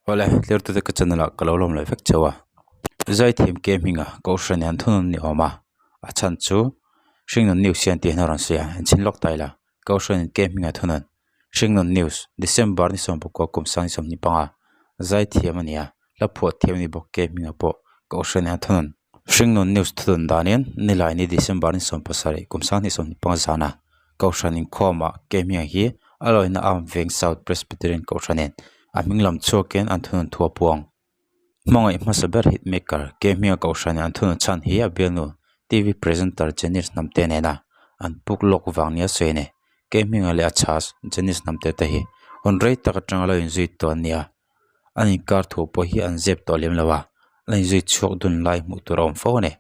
Awle, tlirtute ka channel ah ka lo lawm leh vek cheu a. Zaithiam ke hminga Kohhran hian thunun ni awm a, a chhan chu Hringnun News hian tih hian a rawn sawi a, enchhin lawk ta ila Kohhran in ke hminga thunun Hringnun News December ni sawmpakua kum sang ni 25 Zaithiam a ni a, hla phuah thiam a ni bawk ke hminga pawh Kohhran hian thunun Hringnun News thunun danin nilai ni December ni 17 kum sang ni 25 zana Kohhran inkhawmah ke hminga hi a lawina a Veng South Presbyterian Kohhranin a hming lam chhuakin an thunun thu a puang. Hmangaih hmasa ber hitmaker ke hminga Kohhranin an thunun chhan hi a bialnu TV presenter Janice Hnamte nena an puk lawk vang nia sawi a ni. Ke hminga leh a chhas Janice Hnamte te hi hun rei tak atanga lo inzui tawh an ni a, an inkar thu pawh hi an zep tawh lem lo a, an inzui chhuak dun lai hmuh tur a awm fo a ni.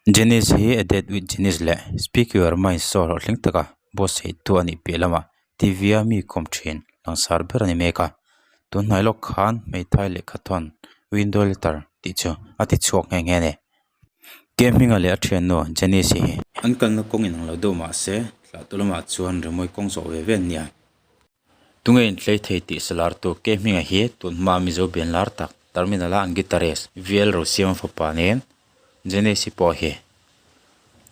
Janice hi A Date With Janice leh Speak Your Mind show hlawhtling taka buatsaihtu a nih piah lamah T_V a mi kawm thin langsar ber a ni mek a. Tun hnai lawk khan hmeithai lehkhathawn Window Letter tih chu a ti chhuak nghe nghe a ni. Ke hminga leh a thiannu Janice hi an kalna kawng inang lo deuh mah se thlahtu lamah chuan rimawi kawng zawh ve ve an ni a. Tunge intlei thei tih salartu ke hminga hi tun hmaa Mizo bian lar tak Terminal a an guitarist VL Rosiama fapa nen Genesis pawh hi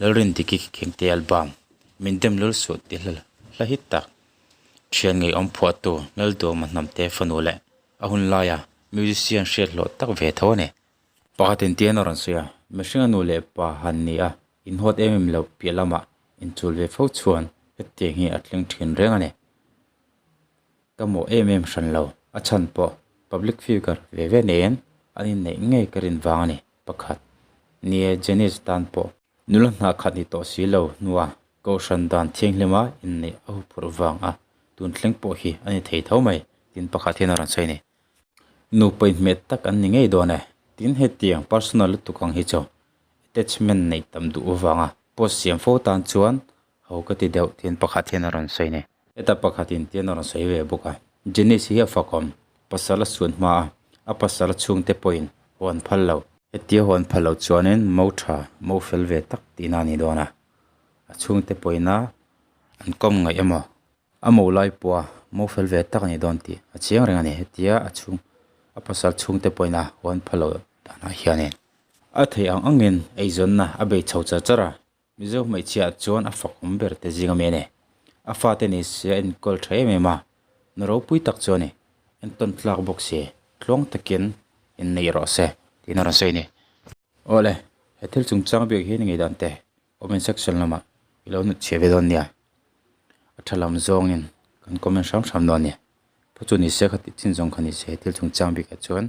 Lalrindiki Khengte album Min Dem Lul Suh tih hla hla hit tak thian ngeiawm phuahtu Lalduama Hnamte fanu leh a hun laia musician hriat hlawh tak ve tho a ni. Pakhat intian a rawn sawi a, mihringa nu leh pa han ni a, inhuat em em loh piah lamah inchul ve fo chuan hetiang hi a thleng thin reng a ni. Ka mawh em em hran lo, a chhan pawh public figure ve ve neiin an inneih ngei ka rin vang a ni, pakhat. Nie, Janice tan pawh nula hnah khat ni tawh si lo hnua Kohhran dan thianghlima inneih a huphurh vang a tun thleng pawh hi a ni thei tho mai, tin pakhat hian a rawn sawi a ni. Nupa inhmeh tak an ni ngei dawn e, tin hetiang personal lutuk ang hi chu attachment neih tam duh avanga post siam fo tan chuan ho ka ti deuh tin pakhat hian a rawn sawi ni. Heta pakhatin tian a rawn sawi ve bawk a, Janice hi a fakawm, pasal a suan hma a, a pasal chhungte pawhin haw an phal lo. Hetia haw an phal loh chuanin mo tha, mo fel ve tak tihna a ni dawn a, a chhungte pawhina an kawm ngaih emaw A mo lai pawha mo fel ve tak a ni dawn tih a chiang reng a ni. Hetia a chhung a pasal chhungte pawhin a huan pha lo danah hianin a theih ang angin eizawnna a bei chho char char a. Mizo hmeichhiaah chuan a fak awm ber te zing a mi a ni. A fate ni se a enkawl tha em em a, nu ropui tak chu a ni. Entawn tlak bawk si, tluang takin inneih rawh se tiin a rawn sawi a ni. Awle, he thil chungchang biak hian i ngei dan te Comment section lamah i lo hnut chhiah ve dawn nia. A tha lam zawngin kan comment hram hram dawn nia. Pawh chu ni se kha tih chin zawng kha ni se thil chungchang bikah chuan.